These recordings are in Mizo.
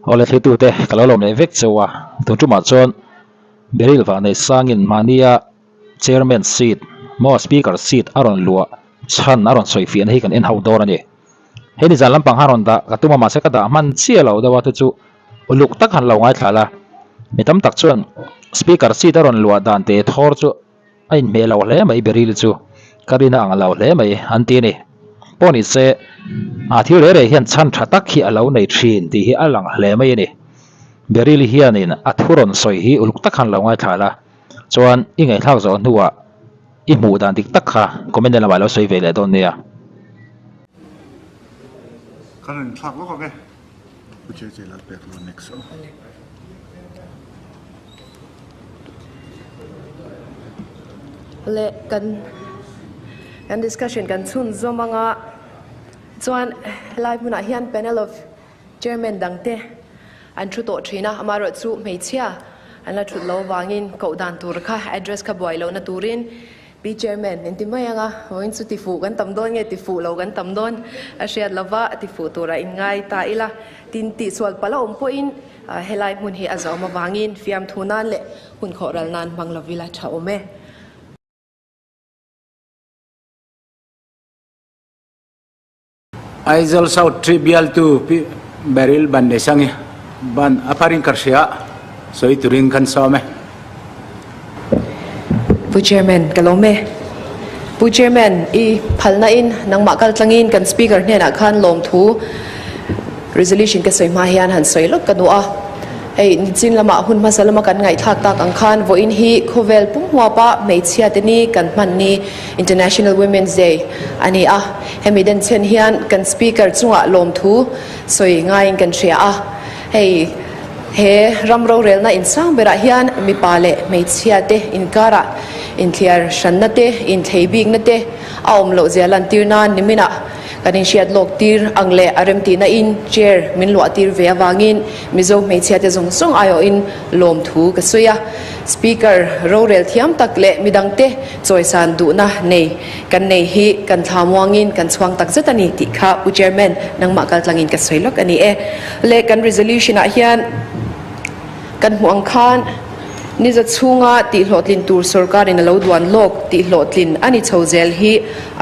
Awle thlitute ka lo lawm leh vek cheu a, tun tumah chuan Beryl Vahneisangin mahnia Chairman seat maw Speaker seat a rawn luah chhan a rawn sawi fiahna hi kan en ho dawn a ni. Hei ni zan lampang han rawn dah ka tum a mahse ka dah hman chiah lo deuh a chu chu uluk tak han lo ngaithla la. Mi tam tak chuan Speaker seat a rawn luah dan te thawr chu a inhmeh lo hle mai Beryl chu ka rin a ang lo hle mai an ti a ni. Pawh ni se a thil reh reh hian chhan tha tak hi a lo nei thin tih hi a lang hle mai a ni. Beryl hianin a thu rawn sawi hi uluk tak han lo ngaithla la. Chuan i ngaihthlak zawh hnuah i hmuh dan dik tak kha comment lamah lo sawi ve leh dawn nia. Kan rawn thlak lawk ang e. Pu Che Che Lalpek lo next aw. Le kan kan discussion kan chhun zawm anga chuan helai hmunah hian panel of Chairman dangte an thu tawh thin a, amaherawh chu hmeichhia an la thut lo avangin koh dan tur kha address kha buai lohna turin Pi Chairman in ti mai ang a, vawiin chu tifuh kan tam dawn nge tifuh lo kan tam dawn a hriat lova tifuh turah in ngai ta ila, tin tihsual palh a awm pawhin helai hmun hi a zawm avangin fiamthu nan leh hun khawhral nan hmang lovila tha awm e. Aizawl South Trip bialtu Pi Beryl Bannesangi ban a pharin ka hria sawi turin kan sawm e. Pu Chairman, ka lawm e. Pu Chairman, i phalna in nangmah kal tlangin kan Speaker hnenah khan lawmthu Resolution ka sawi hma hian han sawi lawk ka duh a. Hei nichin lamah hun hmasa lama kan ngaihthlak tak ang khan vawiin hi khawvel pum huapa hmeichhia te ni kan hman ni International Women's Day a ni a. Hemi denchhen hian kan Speaker chungah lawmthu sawi ngaiin kan hria a. Hei he ram rorelna insang berah hian mipa leh hmeichhia te inkarah inthliar hranna te, inthei bikna te a awm loh zia lantir nan niminah Kan inhriat lawk tir ang leh a remtihna in chair min luah tir ve avangin Mizo hmeichhia te zawng zawng aiawhin lawmthu ka sawi a. Speaker rorel thiam tak leh midangte chawisan duhna nei kan nei hi kan thla muangin kan chhuang tak zet a ni tih kha Pu Chairman nangmah kaltlangin ka sawi lawk a ni e. Le kan resolution ah hian Kan hmuh ang khan niza chhunga tihhlawhtlin tur sorkarin a lo duan lawk tihhlawhtlin a ni chho zel hi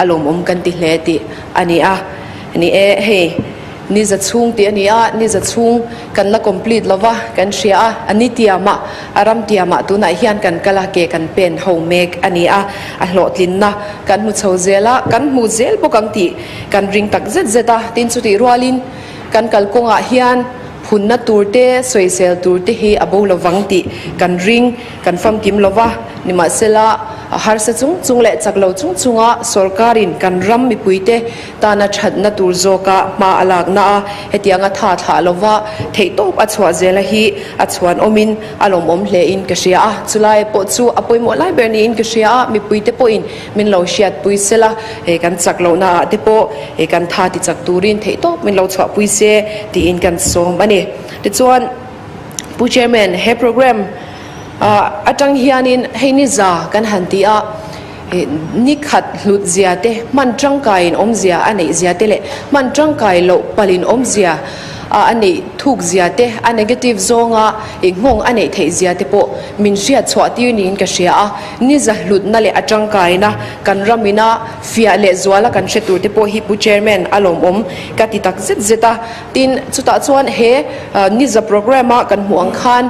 a lawmawm kan ti hle tih a ni a. Ni e, hei niza chhung tih a ni a, niza chhung kan la complete lo va, kan hria a, a ni tiamah, a ram tiamah tunah hian kan kal a, ke kan pen ho mek a ni a, a hlawhtlinna kan hmu chho zel a, kan hmu zel bawk ang tih kan ring tak zet zet a, tin chutih rualin kan kalkawngah hian Phunna tur te, sawisel tur te hi a bo lovang tih kan ring, kan famkim lova. Nimahsela, a harsa chung chung leh chak lo chung chunga sorkarin kan ram mipuite tana thatna tur zawka hma a lakna a, hetianga tha thlah lova theihtawp a chhuah zela hi a chhuan awmin a lawmawm hlein ka hria a. Chulai pawh chu a pawimawh lai ber niin ka hria a, mipuite pawhin Min lo hriatpui sela, he kan chak lohna ah te pawh he kan tha ti chak turin theihtawp min lo chhuahpui se tiin kan sawm a ni. Tichuan, Pu Chairman, he program atang hianin hei ni za kan han ti a, ni khat hlut zia te, hman tangkaiin awmzia a neih zia te leh hman tangkai loh palin awmzia a neih thuk zia te, a negative zawnga nghawng a neih theih zia te pawh min hriat chhuah tir niin ka hria a. Ni za hlutna leh a tangkaina kan ramina fiah leh zuala kan hre tur te pawh hi Pu Chairman a lawmawm ka ti tak zet zet a. Tin, chutah chuan he ni za programme a kan hmuh ang khan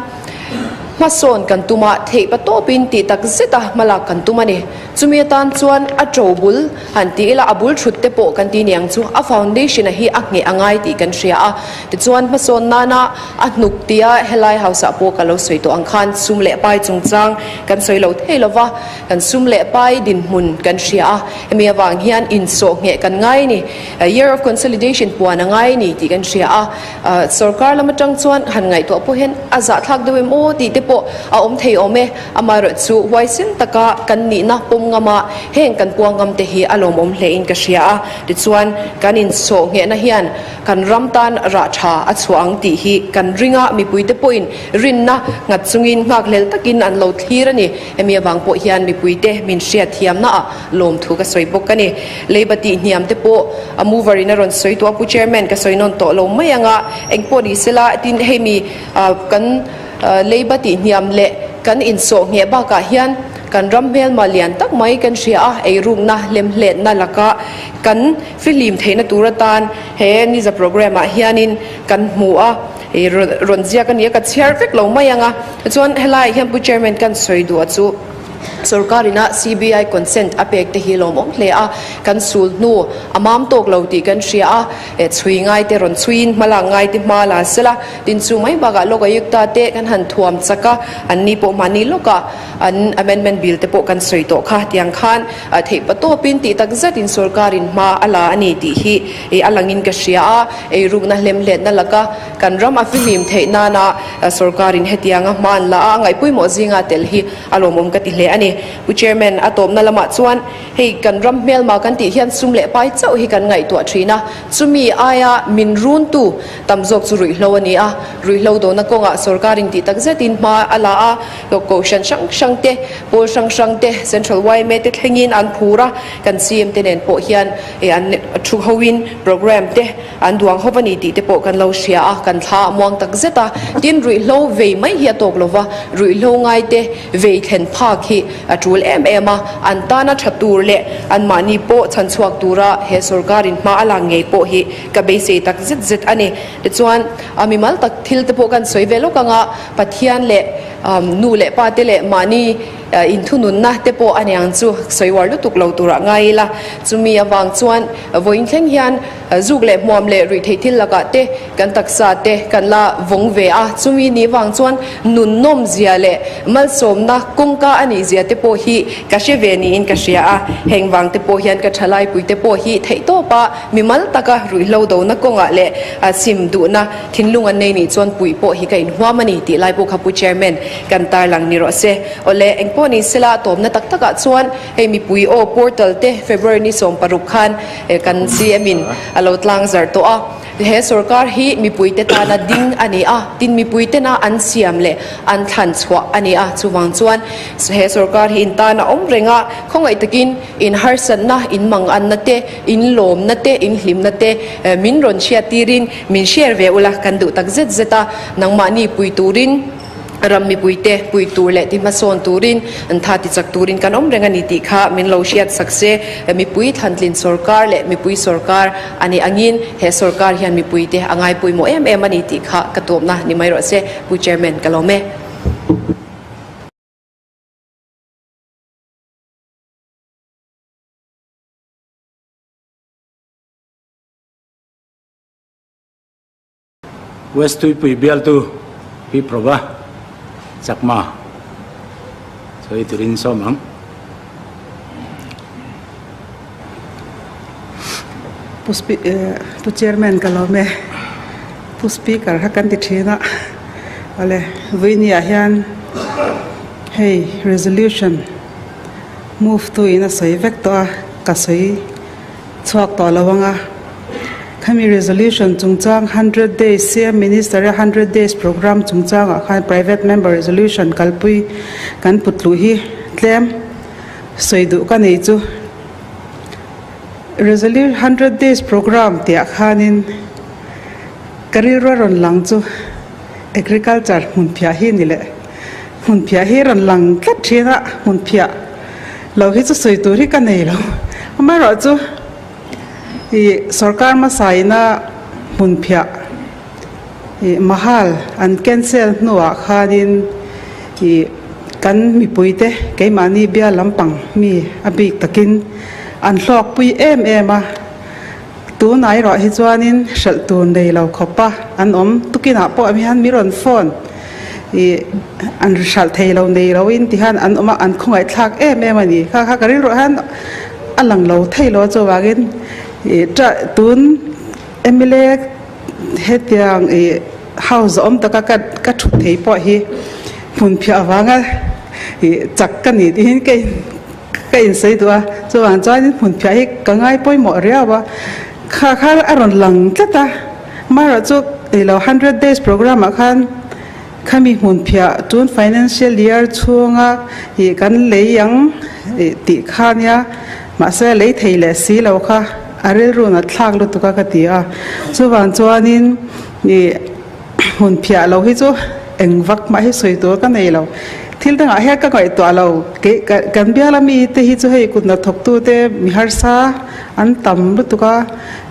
hmasawn kan tum a, theih pa tawpin tih tak zet a hmalak kan tum a ni. Chumi atan chuan a to bul han ti ila a bul thut te pawh kan ti niang chu a foundation a hi a ngheh a ngai tih kan hria a. Tichuan hmasawn nana a hnuk tia helai house ah pawh ka lo sawi tawh ang khan sum leh pai chungchang kan sawi lo thei lova, kan sum leh pai dinhmun kan hria a, hemi avang hian insawh ngheh kan ngai a ni, year of consolidation puan a ngai a ni tih kan hria a, sorkar lam atang chuan han ngaihtuah pawh hian a zahthlak deuh em aw tih te pawh. pawh a awm thei awm e. Amaherawhchu huaisen taka kan nihna pawm ngama heng kan puang ngam te hi a lawmawm hlein ka hria a. Tichuan, kan insawh nghehna hian kan ram tan rah tha a chhuah ang tih hi kan ring a, mipuite pawhin rinna nghat chungin nghakhlel takin an lo thlir a ni. Hemi avang pawh hian mipuite min hriatthiamnaah lawmthu ka sawi bawk a ni. Leiba tih hniam te pawh a mover in a rawn sawi tawh a, Pu Chairman ka sawi nawn tawh lo mai ang a, engpawh ni sela tin hei mi kan leiba tih hniam leh kan insawh ngheh bakah hian kan ram hmelma lian tak mai kan hria a, eirukna hlemhletna laka kan fihlim theihna tur atan he niza programme ah hianin kan hmu a, rawn ziak a ni a, ka chhiar vek lo mai ang a, chuan helaiah hian Pu Chairman kan sawi duh a chu. Sorkar ina CBI consent a pek te hi lawmawm hle a, kan sul hnu a mam tawk lo tih kan hria a, chhui ngai te rawn chhuiin hma lak ngai te hma la sela, tin chu mai bakah Lok Ayukta te kan han thuam chak a, an ni pawh mahni lawkah an amendment bill te pawh kan sawi tawh kha tiang khan theih patawpin tih tak zetin sorkar in hma a la a ni tih hi a langin ka hria a, eirukna hlemhletna laka Kan ram a fihlim theih nana sorkarin hetianga hma an la a, a ngaihpawimawh zinga tel hi a lawmawm ka ti hle a ni. Pu Chairman, a tawpna lamah chuan hei kan ram hmelma kan tih hian sum leh pai chauh hi kan ngaihtuah thin a, chumi aia min runtu tam zawk chu ruihhlo a ni a. Ruihhlo dawhna kawngah sorkarin tih tak zetin hma a la a, kohhran hrang hrang te, pawl hrang hrang te, Central yma te thlengin an phur a, kan CM te nen pawh hian an thu hoin programme te, An duang hawp a ni tih te pawh kan lo hria a, kan thla a muang tak zet a. Tin, ruihhlo vei mai hi a tawk lo va, ruihhlo ngai te vei thlen phak hi a tul em em a. An tana tha tur leh anmahni pawh chhanchhuak tura he sorkarin hma a lak ngei pawh hi ka beisei tak zet zet a ni. Tichuan, a mimal tak thil te pawh kan sawi ve lawk ang a, Pathian leh nu leh pa te leh mahni inthununna te pawh a niang chu sawi uar lutuk lo turah ngai ila. Chumi avang chuan vawiin thleng hian Zuk leh hmuam leh ruihtheih thil lakah te kan taksa te kan la vawng ve a, chumi ni vang chuan nun nawm zia leh malsawmna kawngka a nih zia te pawh hi ka hre ve niin ka hria a, heng vang te pawh hian ka thalaipui te pawh hi theihtawpa mimal taka ruihhlo dona kawngah leh sim duhna thinlung an nei nih chuan puih pawh hi ka inhuam a ni tih lai pawh kha Pu Chairman kan tarlang ni rawh se. Awle, engpawh ni sela tawpna tak takah chuan hei mipui aw portal te February ni 16 khan Kan CM in a lo tlang zar tawh a, he sorkar hi mipuite tana ding a ni a, tin mipuitena an siam leh an thlan chhuah a ni a, chuvang chuan he sorkar hi in tan a awm reng a, khawngaih takin in harsatna, in manganna te, in lawmna te, in hlimna te min rawn hriat tirin min share ve ula kan duh tak zet zet a, nangmahni pui turin. Ram mipuite pui tur leh ti hmasawn turin, an tha ti chak turin kan awm reng a ni tih kha min lo hriat sak se. Mipui thlantlin sorkar leh mipui sorkar a nih angin he sorkar hian mipuite a ngai pawimawh em em a ni tih kha ka tuamna ni mai rawh se. Pu Chairman ka lawm e. West Tuipui bialtu Pi Prabha Chakma sawi turin sawm ang. Pu Pu Chairman ka lawm e. Pu Speaker kha kan ti thin a. Awle vawinia hian hei resolution move tu in a sawi vek tawh a, ka sawi chhuak tawh lo ang a. Khami resolution chungchang 100 days CM Minister a 100 days program chungchangah khan private member resolution kalpui kan put luh hi tlem sawi duh ka nei chu. Resolu 100 days program tihah khanin ka rilru a rawn lang chu agriculture hmunphiah hi ni leh hmunphiah hi rawn lang tlat thin a, hmunphiah lo hi chu sawi tur hi ka nei lo. Amaherawhchu Ih sorkar hmasa ina hmunphiah ih mahal an cancel hnuah khanin ih kan mipuite keimahni bial lampang mi a bik takin an hlawkpui em em a, tunah erawh hi chuanin hralh tur nei lo khawpa an awm tukinah pawh hian mi rawn phone ih an hralh thei lo nei loin tihian an awm a an khawngaihthlak em em a ni kha kha ka rilruah hian A lang lo thei lo chuvangin ih ta tun mla hetiang ih house awm taka ka ka thut thei pawh hi Hmunphiah avanga ih chak ka ni tihin ka in ka insawi duh a, chuvang chuanin hmunphiah hi ka ngai pawimawh riau a, kha kha a rawn lang tlat a, amaherawhchu ih lo hundred days programme ah khan khami hmunphiah tun financial year chhunga ih kan lei ang ih tih kha nia, mahse lei thei leh si lo kha a rilru nat thlak lutuk a ka ti a, chuvang chuanin ih. Hmun phiah lo hi chu eng vak mah hi sawi tur ka nei lo. Thil dangah hian ka ngaihtuah lo. Kei kan bial a mi te hi chu hei kut hnathawktu te mi harsa an tam lutuk a,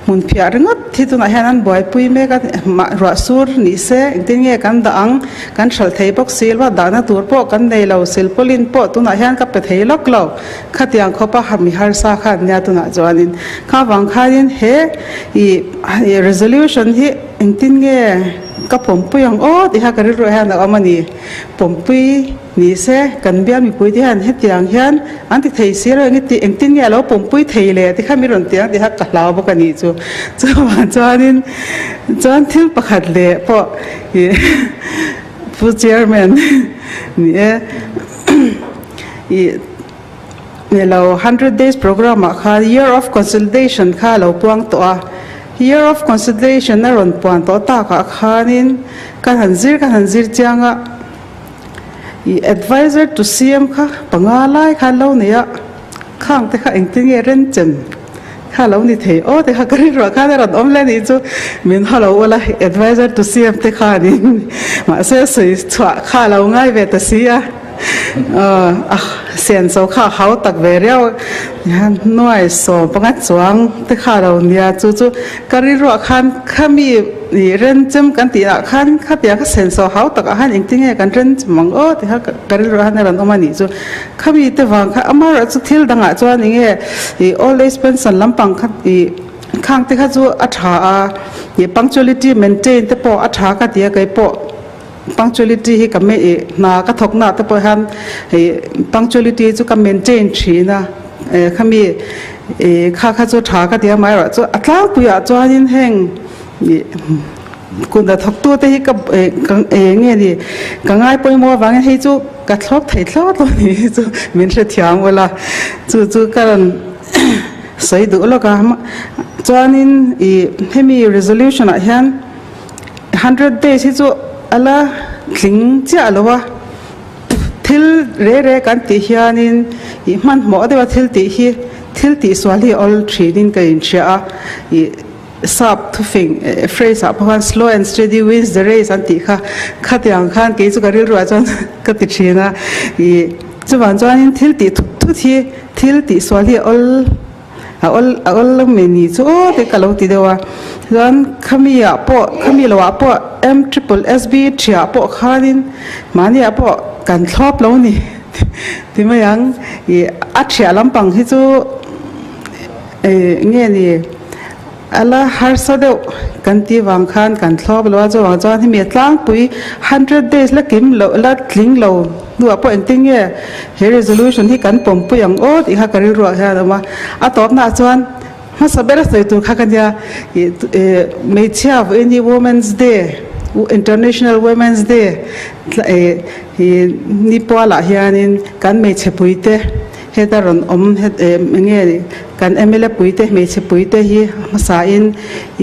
hmun phiah ringawt hi tunah hian an buaipui mek a, mah ruah sur ni se engtin nge kan dah ang, kan hralh thei bawk si lo a, dahna tur pawh kan nei lo, silpawlin pawh tunah hian ka pe thei lawk lo. Khatiang khawpa mi harsa kha an nia tunah chuanin kha vang khanin he ih resolution hi Engtin nge ka pawmpui ang aw tih kha ka rilruah hian a awm a ni. Pawmpui ni se kan bial mipui te hian hetiang hian an ti thei si lo eng ti engtin nge a lo pawmpui thei le tih kha mi rawn ti ang tih kha ka hlau bawk a nih chu. Chuvang chuanin chuan thil pakhat leh pawh ih Pu Chairman ni e ih Ni lo, Hundred Days Programme ah khan Year of Consolidation kha a lo puang tawh a. Year of Consolidation a rawn puan tawh takah khanin kan han zir kan han zir chiang a, i Adviser to CM kha panga lai kha an lo nei a, khang te kha engtin nge renchem kha lo ni thei aw te kha ka rilruah khan a rawn awm le nih chu min haw lo ula Adviser to CM te khanin mahse sawi chhuah kha a lo ngai ve ta si a. A senso kha a hau tak ve riau a, nuai sawm panga chuang te kha a lo nia, chu chu ka rilruah khan khami ih renchem kan tih ah khan khatiang kha senso hau takah khan engtin nge kan renchem ang aw tih kha ka rilruah khan a rawn awm a nih chu, khami te vang kha amaherawh chu thil dangah chuan eng nge ih old age pension lampang kha ih khang te kha chu a tha a, ih punctuality maintain te pawh a tha ka ti a keipawh. Punctuality hi ka i hna ka thawk na te pawh hian i punctuality chu ka maintain thin a, khami i kha kha chu tha ka ti a amaherawh chu a tlangpui ah chuanin heng i kut hnathawk tu te hi ka eng nge ni ka ngai pawimawh avangin hei chu ka thlawp thei thlawt lo ni hi chu min hrethiam ula chu chu ka rawn sawi duh lawk a chuanin i hemi resolution ah hian. Hundred days hi chu a la tling chiah lo a, thil re re kan tih hianin ih hmanhmawh deuha thil tih hi thil tihsual hi a awl thinin ka inhria a, ih sap thufing phrase ah pawh khan slow and steady wins the race an tih kha khatiang khan kei chu ka rilruah chuan ka ti thin a, ih chuvang chuanin thil tih thut thut hi thil tihsual hi a awl. A awl a awl lo mai ni chu aw te ka lo ti deuh a, chuan khami ah pawh khami lo ah pawh M triple S B thiah pawh khanin mahni ah pawh kan thlawp lo ni ti mai ang ih a thiah lampang hi chu ih nge ni a la harsa deuh kan tih vang khan kan thlawp lo a, chuvang chuan hemi a tlangpui hundred days la kim loh la tling lo hnuah pawh engtin nge he resolution hi kan pawmpui ang aw tih kha ka rilruah hian a awm a, a tawpnaah chuan hmasa ber a sawi tur kha ka nia ih hmeichhia vawiin hi women's day international women's day ih ni pualah hianin kan hmeichhe puite Heta rawn awm het em enge kan mla puite hmeichhe puite hi hmasa in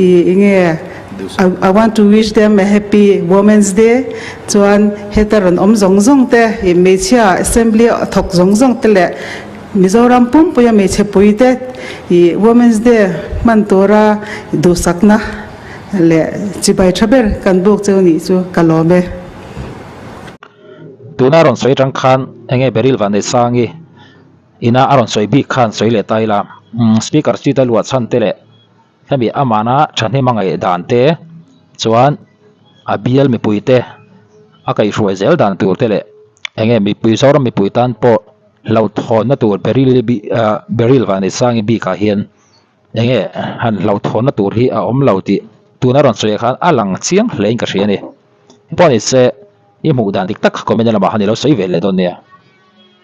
i enge I want to wish them a happy women's day chuan heta rawn awm zawng zawng te i hmeichhia assembly a thawk zawng zawng te leh Mizoram pumpuia hmeichhe puite i women's day hman tura duhsakna leh chibai tha ber kan buk cheu nih chu ka lawm e. Tuna rawn sawi atang khan enge Beryl Vanneihsangi ina a rawn sawi bik khan sawi leh ta ila speaker seat a luah chhan te leh hemi amana thahnem a ngaih dan te chuan a bial mipui te a kaihhruai zel dan tur te leh enge mipui Zoram mipui tan pawh hlauhthawnna tur Beryl Beryl Vanneihsangi bikah hian Enge han hlauhthawnna tur hi a awm lo tih tuna rawn sawi ah khan a lang chiang hle in ka hria a ni. Pawh ni se i hmuh dan dik tak kha comment lamah khan i lo sawi ve leh dawn nia.